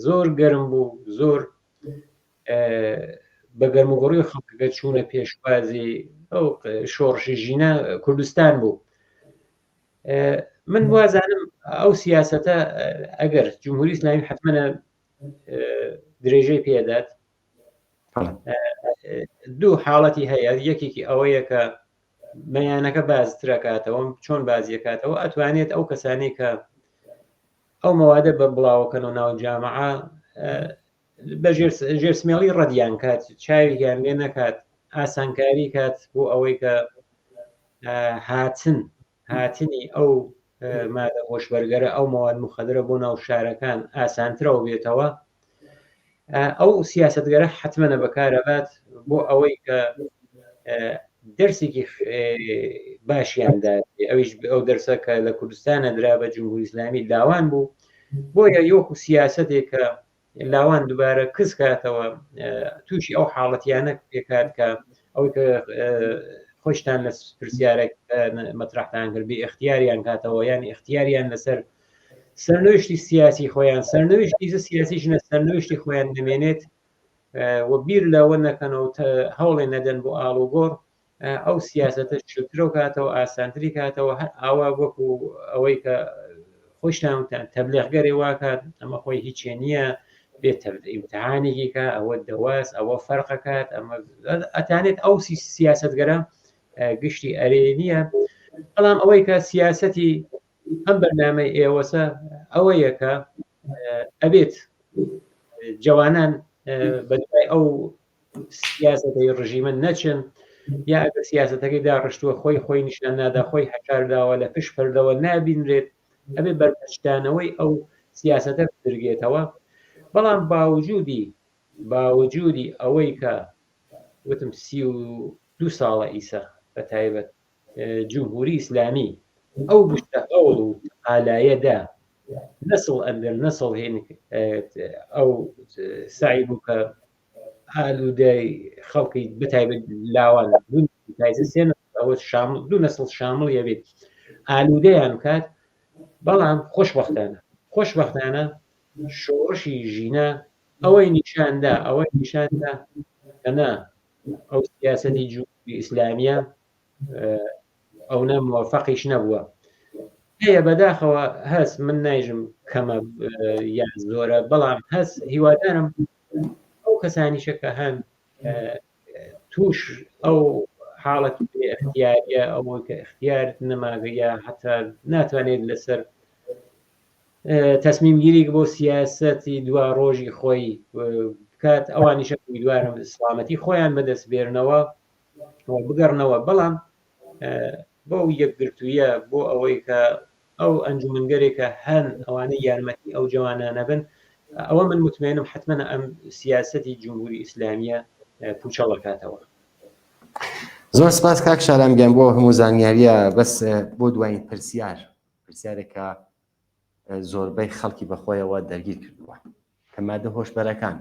زۆر گەرم بوو زۆر بە گەرموگوڕی خەڵکەکە چوونە پێشوازی ئەو شۆڕشی ژینا کوردستان بوو من وازانم ئەو سیاستە ئەگەر جمهوری ئیسلامی حتممە درێژەی پێدات دوو حاڵەتی هەیە یەکێکی ئەوەیە کە مەیانەکە بازترەکاتەوە چۆن بازیەکاتەوە ئەتوانێت ئەو کەسانی کە ئەو مەوادە بە بڵاوەکەن و ناو جامعە بە ژێرسمێڵی ڕەدیان کات چاویان لێ نەکات ئاسانکاری کات بۆ ئەوەی کە هاتن هاتنی ئەو مادە هۆشبەرگەرە ئەو مواد مخدرە بۆ ناو شارەکان ئاسانترەوە بێتەوە ئەو سیاستگەرە حتممەە بەکارەبات بۆ ئەوەی کە دەرسێکی باشیاندا ئەویش ئەو دەرسە کە لە کوردستانە درا بە جمهوری ئیسلامی لاوان بوو بۆیە یۆکو سیاستێک کە لاوان دووبارە کز کاتەوە تووشی ئەو حاڵەتیانە پێکات کە ئەوەی کە خۆشتان لە پرسیارێک مەترحتان کرد بێ اختیاریان کاتەوە یان اختیاریان لەسەر سەرنوشتی سیاسی خۆیان سەرنوشتی سیاسی ژنە سەرنوشتی خۆیان دەمێنێت و بیر لەوە نەکەنەوە هەوڵێ نەدەن بۆ ئاڵوگۆڕ ئەو سیاسەتە شلترەو کاتەوە ئاسانتری کاتەوە هەر ئاوا وەکو ئەوەی کە خۆشتان وتان تەبلێغگەرێ واکات ئەمە خۆی هیچێ نییە بێت ئیمتحانێکی کە ئەوە دەواز ئەوە فەرقەکات ئەمە ئەتانێت ئەو سیاستگەرە گشتی ئەرێ نییە بەڵام ئەوەی کە سیاسەتی ئەم بەرنامەی ئێوەسە ئەوەیە کە ئەبێت جوانان بەدوای ئەو سیاسەتەی ڕژیمە نەچن یا ئەگەر سیاسەتەکەی داڕشتووە خۆی خۆی نیشان نادا خۆی هەشار داوە لە پشت پەردەوە نابینرێت ئەبێ بەرپەرچدانەوەی ئەو سیاسەتە بدرگێتەوە بەڵام باوجودی باوجودی ئەوەی کە وتم 32 ساڵە ئیسە بە تایبەت جمهوری ئیسلامی ئەو گشتە هەوڵ و تەقالایەدا نەسڵ ئەندەر نەسڵ هێن ئەو سعی بوو کە ئالوودەی خەڵکی بەتایبەت لاوان سێ ئەوە شامل دوو نەسڵ شامڵ یەبێت ئالوودەیان بکات بەڵام خۆشبەختانە خۆشبەختانە شۆڕشی ژینا ئەوەی نیشاندا ئەوەی نیشاندا کە نا ئەو سیاسەتی جمهوری ئیسلامیە ئەونە موفقیش نەبووە هەیە بەداخەوە هەست من نایژم کەمە یان زۆرە بەڵام هەست هیوادارم ئەو کەسانیشە کە هەن توش ئەو حاڵەت اختیاریە ئەوەی کە اختیار نەماگە یا حتا ناتوانێت لەسەر تەسمیمگیریک بۆ سیاسەتی دوا ڕۆژی خۆی بکات ئەوانیشە امیدوارم سلامەتی خۆیان بەدەست بێرنەوە بگەڕنەوە بەڵام بەو یەکگرتوویە بۆ ئەوەی کە ئەو ئەنجومنگەرێکە هەن ئەوانە یارمەتی ئەو جوانانە بن ئەوە من متمێنم حتمما ئەم سیاستی جمهوری ئیسلامیە پوچەڵەکاتەوە. زۆر سپاس کاک شارام گیان بۆ هەموو زانیاریە بەس بۆ دوایین پرسیار پرسیارێکە زۆربەی خەڵکی بەخۆیەوە دەرگیر کردووە کە مادە هۆشبەرەکان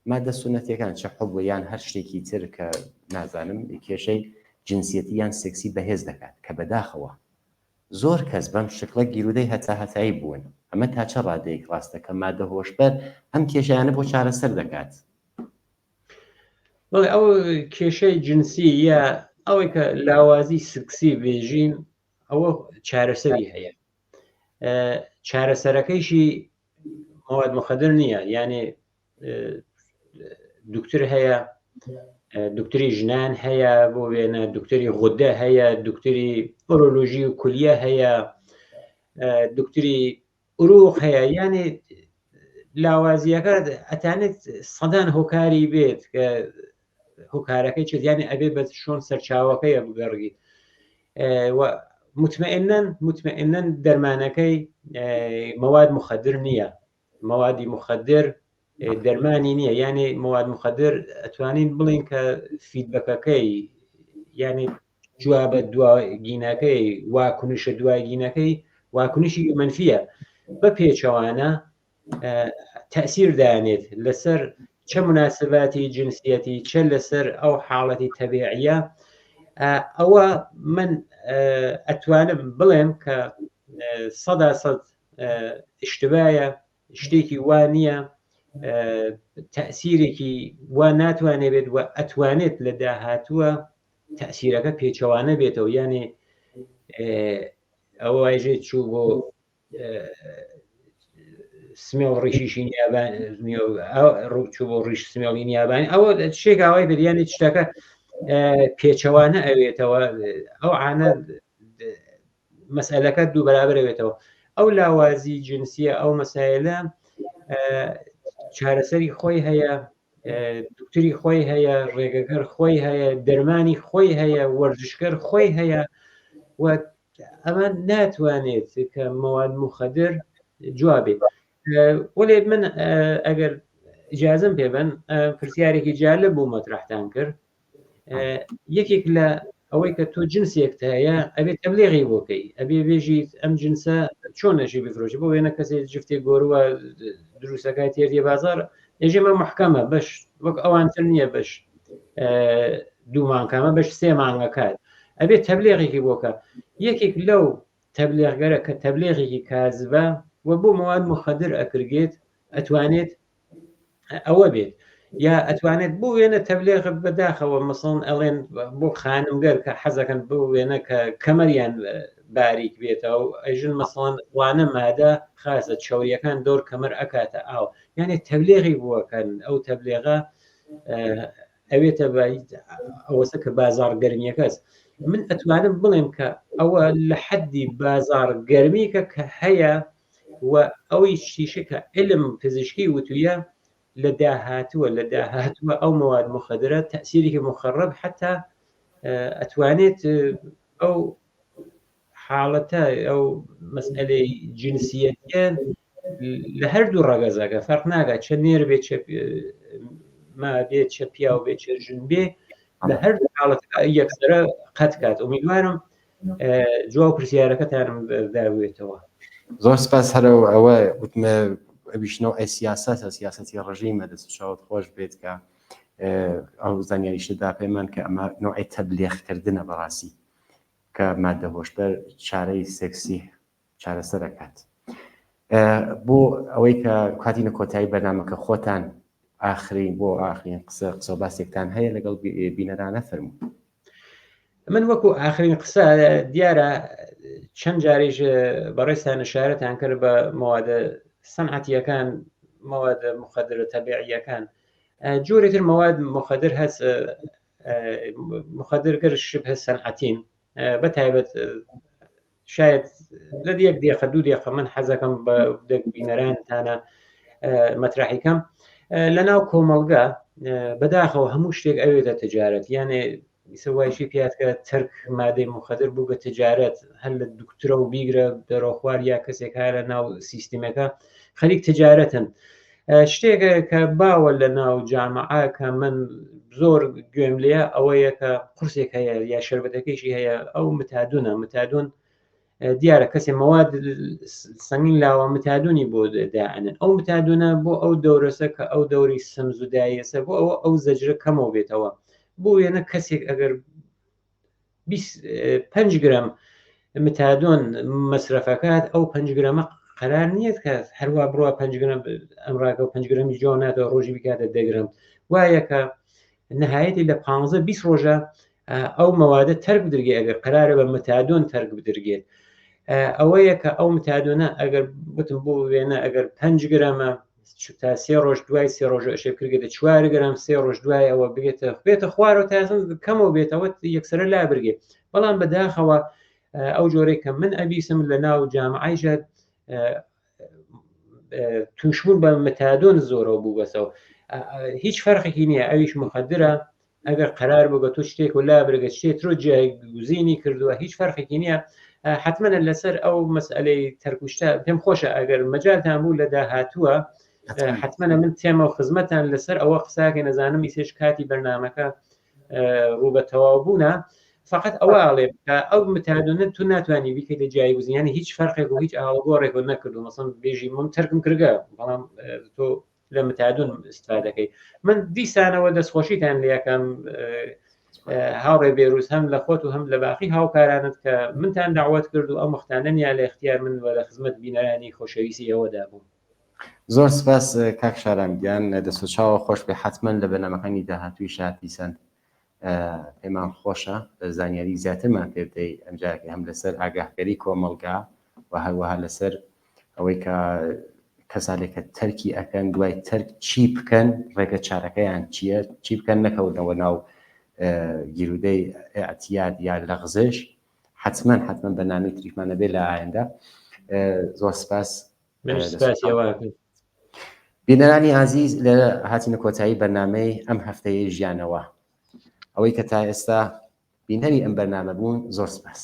مادە سونەتیەکان چ حب یان هەر شتێکی تر کە نازانم کێشەی جنسیەتی یان سێکسی بەهێز دەکات کە بەداخەوە زۆر کەس بەم شکڵە گیرودەی هەتاهەتایی بوون ئەمە تا چ ڕادەیەک ڕاستە کە مادە هۆشبەر ئەم کێشەیانە بۆ چارەسەر دەکات؟ بەڵێ ئەو کێشەی جنسی یا ئەوەی کە لاوازی سکسی بێژین ئەوە چارەسەری هەیە چارەسەرەکەیشی مواد مخدر نییە یعنی دکتر هەیە دکتری ژنان هەیە بۆ وێنە دکتری غودە هەیە دکتری ئۆرۆلۆژی و کولیە هەیە دکتری ئوروق هەیە یعنی لاوازیەکە ئەتانێت سەدان هۆکاری بێت کە هۆکارەکەی چێت یعنی ئەبێ بە شۆن سەرچاوەکەیە بگەڕگی مطمئنن مطمئنن دەرمانەکەی مواد مخدر نییە موادی مخدر دەرمانی نییە یعنی مواد مخدر ئەتوانین بڵین کە فیدبەکەکەی یعنی جوابە دواگینەکەی واکنشە دواگینەکەی واکنشی منفیە بە پێچەوانە تەسیر دانێت لەسەر چە مناسباتی جنسیەتی چە لەسەر ئەو حاڵەتی تەبیعیە ئەوە من ئەتوانم بڵێم کە سەدا سەد اشتبایە شتێکی وا نییە تەسیرێکی وا ناتوانێت بێت و ئەتوانێت لە داهاتووە تەسیرەکە پێچەوانە بێتەوە یانێ ئەوە وایژێ چوو بۆ سمێڵ ڕیشیشی نیابان ڕوو بۆ ڕیش سمێڵی نیابانی ئەوە شێک ئاوای بریانی شتەکە پێچەوانە ئەوێتەوە ئەو عانە مەسئلەکە دوو بەرابەر ئەوێتەوە ئەو لاوازی جنسیە ئەو مەسایلە چارەسەری خۆی هەیە دکتری خۆی هەیە ڕێگەگەر خۆی هەیە دەرمانی خۆی هەیە وەرزشکەر خۆی هەیە و ئەمە ناتوانێت کە مەواد مخدر جوابێت وەلێ من ئەگەر ئجازم پێبن پرسیارێکی جالب بوو مەترحتان کرد یەکێک لە ئەوەی کە تۆ جنسێکت هەیە ئەبێ تەبلیغی بۆ بکەی ئەبێ بێژیت ئەم جنسە چۆن نەشی بفرۆشی بۆ وێنە کەسێک جفتێک گۆروە دروستەکە تێردیە بازار ئێژێمە محکەمە بەش وەک ئەوانتر نییە بەش دوو مانکامە بەش سێ مانگەکات ئەبێ تەبلیغێکی بۆکە یەکێک لەو تەبلیغگەرە کە تەبلیغێکی کازبە و بۆ مواد مخدر ئەکرگێت ئەتوانێت ئەوە بێت یا ئەتوانێت بۆ وێنە تەبلێغ بەداخەوە مەسەڵەن ئەڵێن بۆ خانمگەر کە حەزەکەن بۆ وێنە کە کەمەریان باریک بێتەوە ئەژن مەسەڵەن وانە مادە خاصە چەوریەکان دەور کەمەر ئەکاتە ئاو یانێ تەبلێغی بووەکەن ئەو تەبلێغە ئەوێتە ئەوەسە کە بازار گەرمیەکەس من ئەتوانم بڵێم کە ئەوە لە حەدی بازار گەرمیکە کە هەیە و ئەوی شتیشە کە علم پزیشکی وتویە لە داهاتووە لە داهاتووە ئەو مواد مخدرە تەسیرێکی مخەڕب حتا ئەتوانێت ئەو حاڵەتە ئەو مەسئلەی جنسیەتە لە هەردوو ڕەگەزەکە فەرق ناکات چە نێر بێ چە ما بێ چە پیاو بێ چە ژن بێ لە هەردوو حاڵەتەکە یەکسرە قەت کات ئومیدوارم جواب پرسیارەکەتانم داوێتەوە. زۆر سپاس هەر ئەوە وتمە ئەویش نەوعێ سیاسەتە سیاسەتی ڕژیمە دەست و چاوت خۆش بێت کە ئەو زانیاریشت دا پێمان کە ئەمە نەوعێ تەبلیغکردنە بەڕاستی کە مادە هۆشبەر چارەی سێکسی چارەسەر ئەکات بۆ ئەوەی کە کاتینە کۆتایی بەرنامەکە خۆتان ئاخرین بۆ ئاخرین قسە قسە باسێکتان هەیە لەگەڵ بینەرانە فەرموو. من وەکو ئاخرین قسە دیارە چەند جاریش بەڕێزتان شارەتان کرد بە مەوادە سەنعەتیەکان مەوادە مخدرە تەبیعیەکان جۆرێ تر مەواد مخدر هەس مخدرگر شبه سەنعەتین بە تایبەت شاید لە یەک دقە دوو دقە من حەزەکەم بە بینەرانتانە مەترحیکەم لە ناو کۆمەڵگا بەداخەوە هەموو شتێک ئەوێتە تجارەت یانێ وایشی پیاتکە تەرک مادەی مخدر بوو بە تجارەت هەر لە دکترە و بیگرە دەرۆخوار یا کەسێک هەیە لە ناو سیستمەکە خەریک تجارەتن شتێکە کە باوە لە ناو جامعە کە من زۆر گوێم لێ ئەوەیە کە قورسێک هەیە یا شربەتەکەیشی هەیە ئەو متادونە متادون دیارە کەسێ مەواد سەنگین لاوە متادونی بۆ دائەنن ئەو متادونە بۆ ئەو دەورەسە کە ئەو دەوری سمزودایەسە بۆ ئەوە ئەو زەجرە کەمەوە بێتەوە بۆ وێنە کەسێک ئەگەر 5 گرام متادۆن مەسرەفەکات ئەو 5 گرامە قەرار نییە کە هەروە بڕوا 5 گرام ئەمراکە و 5 گرەمی جواب ناتەوە ڕۆژی بکاتە دەگرم وایە کە نهایەتی لە 15 20 ڕۆژە ئەو مەوادە تەرک بدرگێ ئەگەر قەرارە بە متادۆن تەرک بدرگێت ئەوەیە کە ئەو متادۆنە ئەگەر بتم بۆ وێنە ئەگەر 5 گرامە تا سێ ڕۆژ دوای سێ ڕۆژ ئەشێ بکرێتە چوار گرام سێ ڕۆژ دوای ئەوە بێتە بێتە خوارەوە تا کەمەوە بێتەوە یەکسرە لا برگێ بەڵام بەداخەوە ئەو جۆرەی کە من ئەبیسم لە ناو جامعایشە توشبوون بە متادۆن زۆرەوە بوو بەسەوە هیچ فەرقێکی نییە ئەویش مخدرە ئەگەر قەرار بوو بە تۆ شتێک و لا برگە شتێ ترۆ جیاگوزینی کردووە هیچ فەرقێکی نییە حتمما لەسەر ئەو مەسئلەی تەرکوشتە پێم خۆشە ئەگەر مەجالتان بوو لە داهاتووە حتمما من تێمە و خزمەتان لەسەر ئەوە قساکە نەزانم ئیسێش کاتی بەرنمەکە ڕوو بە تەواو بوونە فقط ئەوە ئەڵێ ئەو متادونە تو ناتوانانی بیکەیتە جایگوزین یعنی هیچ فەرقێک و هیچ ئاڵگۆڕێک و نەکردو مەسەن بێژی من تەرکم کردگە بەڵام تۆ لە متادون استفادەکەی من دیسانەوە دەستخۆشیتان لەکەم هاوڕێ بێروز هەم لە خۆت و هەم لە باقی هاوکارانت کە منتان داوت کرد و ئەم وەختانە نیا لە اختیار من و لە خزمەت بینەرانی خۆشەویستی ئێوەدا بووم. زۆر سپاس کاک شارام گیان دەست و چاوە خۆش بێ حەتمەن لە بەرنامەکانی داهاتوویشا دیسان پێمان خۆشە زانیاری زیاترمان پێ بدەی ئەمجارەکە هەم لەسەر ئاگاهگەری کۆمەڵگا و هەروەها لەسەر ئەوەی کە کەسانێک کە تەرکی ئەکەن دوای تەرک چی بکەن ڕێگە چارەکەیان چییە چی بکەن نەکەونەوە ناو گیرودەی ئەعتیاد یا لەغزش حتمما حتمما بەنامی تریشمان نەبێت لە ئایندە زۆر سپاس بینەرانی ئازیز لە هاتینە کۆتایی بەرنمەی ئەم هەفتەیە ژیانەوە ئەوەی کە تا ئێستا بینەری ئەم بەرنامە بوون زۆر سپاس.